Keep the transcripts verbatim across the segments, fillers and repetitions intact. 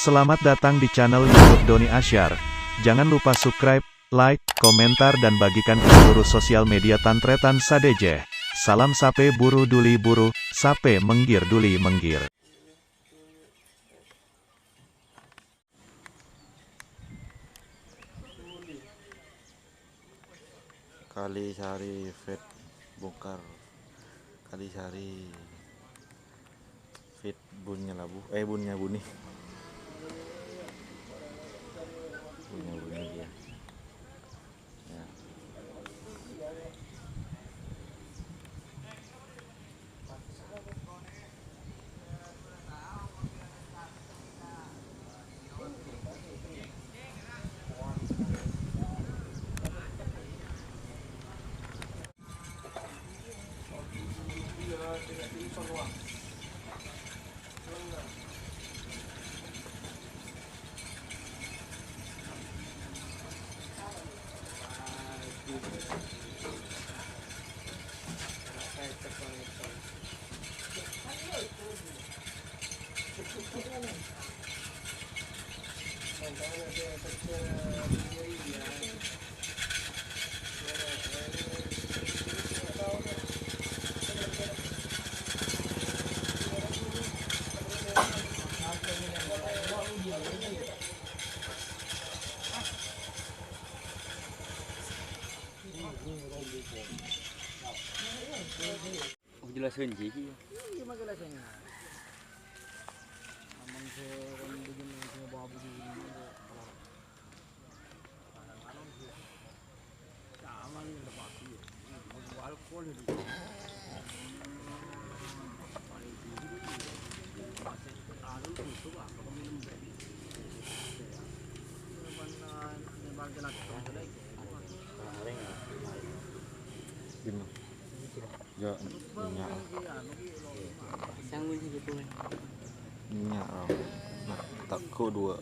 Selamat datang di channel YouTube Doni Asyar. Jangan lupa subscribe, like, komentar, dan bagikan ke seluruh sosial media tan-tarètan sadhâjâ. Salam sapè buru duli buru, sapè mèngghir duli mèngghir. Kalisari Feed bongkar. Kalisari Feed Bunyalabu, eh, Bunyabuni. Bunyabuni dia. Ya. Oh, jelas renji iki ya. Iya, masalah sing. Aman se kon bikin sing bawa budi ini. Sama ini udah pasti ya. Mau alkohol ini. Paling tinggi itu. Masih anu itu lah, kalau minum. Mana ini bangke lagi, bangke lagi. Gimana? Ya, minyak. Sanggup sih gitu, kan? Minyak, oh. Nah, tak kok dua.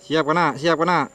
Siap, Kana', siap, Kana'.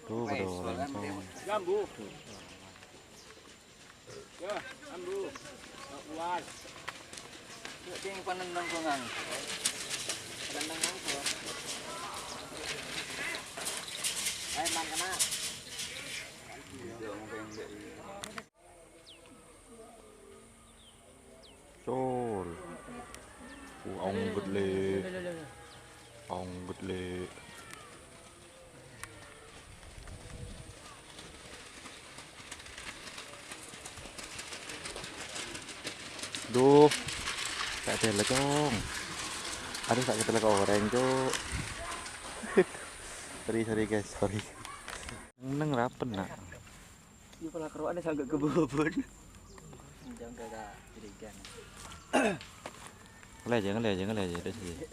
Tuh, pada orang. Jambu. Ya, ambu. Uwas. Yuk, ting, panennang, Bang. Panennang, Bang. Ayo, man, kena. Col. Uh, aongget, Le. Aongget, Le. Duh. Tak ada lecong. Aduh, tak ketelek orèng, Cuk. Sorry, sorry, guys, sorry. Neng rapen, Nak. Yâ, pala kero'an sangka' kebubun. Jangka ka jerigen. Ngala aja, ngala aja, ngala aja, terus aja.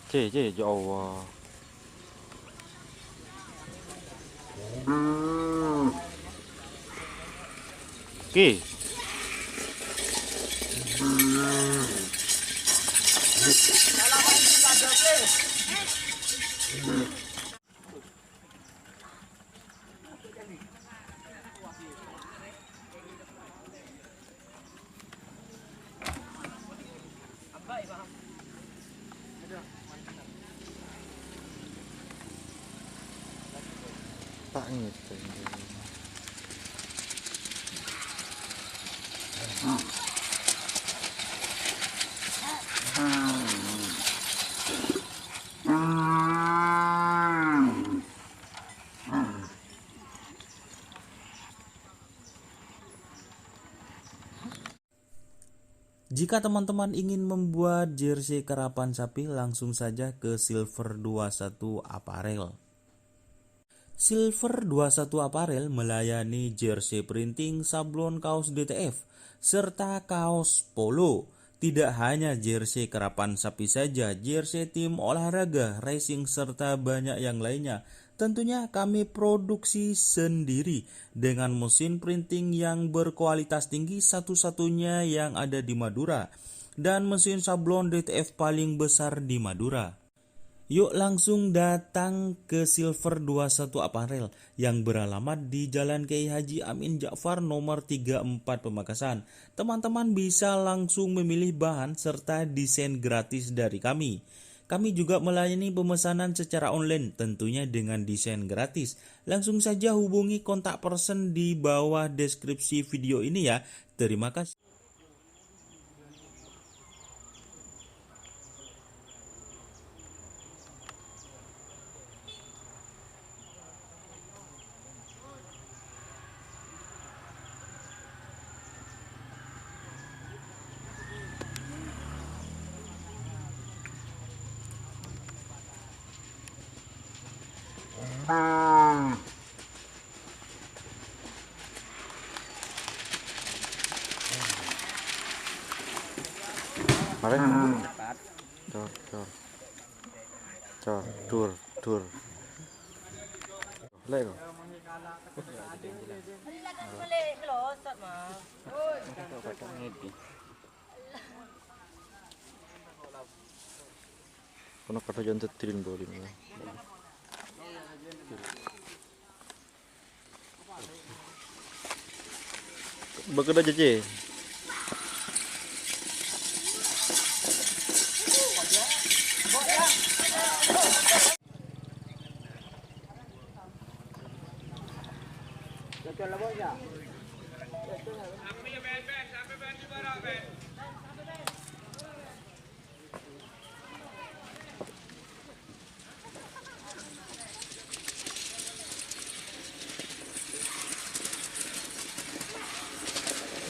Cè, cè, ya Allah. Jika teman-teman ingin membuat jersey karapan sapi, langsung saja ke Silver dua satu Apparel. Silver dua satu Apparel melayani jersey printing, sablon kaos D T F, serta kaos polo. Tidak hanya jersey karapan sapi saja, jersey tim olahraga, racing, serta banyak yang lainnya. Tentunya kami produksi sendiri dengan mesin printing yang berkualitas tinggi, satu-satunya yang ada di Madura, dan mesin sablon D T F paling besar di Madura. Yuk langsung datang ke Silver dua satu Apparel yang beralamat di Jalan Kiai Haji Amin Ja'far nomor tiga empat Pamekasan. Teman-teman bisa langsung memilih bahan serta desain gratis dari kami. Kami juga melayani pemesanan secara online, tentunya dengan desain gratis. Langsung saja hubungi kontak person di bawah deskripsi video ini ya. Terima kasih. Mari. Cor, cor. Cor, dur, dur. Lek, kok. Kono kadha yo ndhedhirin boli. Bakal aja, Ci.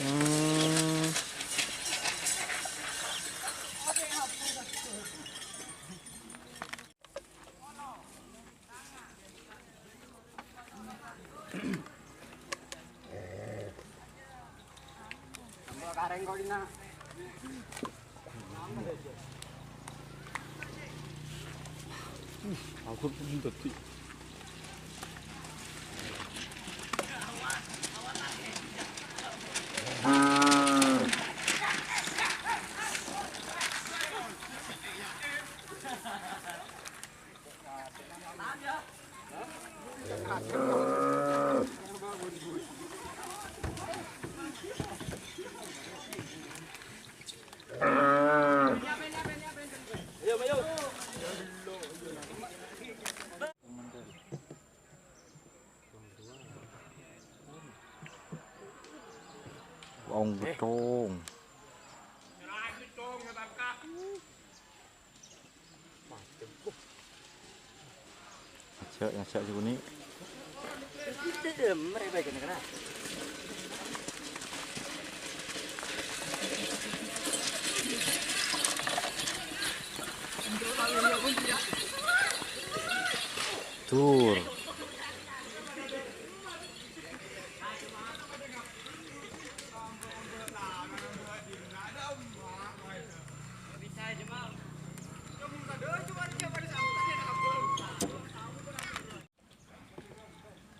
Hmm. Aku pun tadi. Ong bettong. Ngajak, ngajak si Kuni. Tur.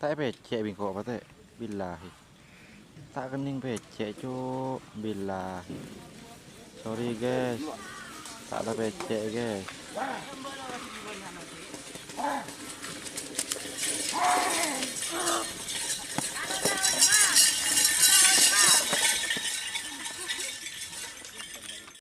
Ta' èpècè' bi' engko' apa, Tè'? Billahi. Ta' kennèng pècè', Cuk. Billah. Sorry, guys. Ta' la pècè', guys.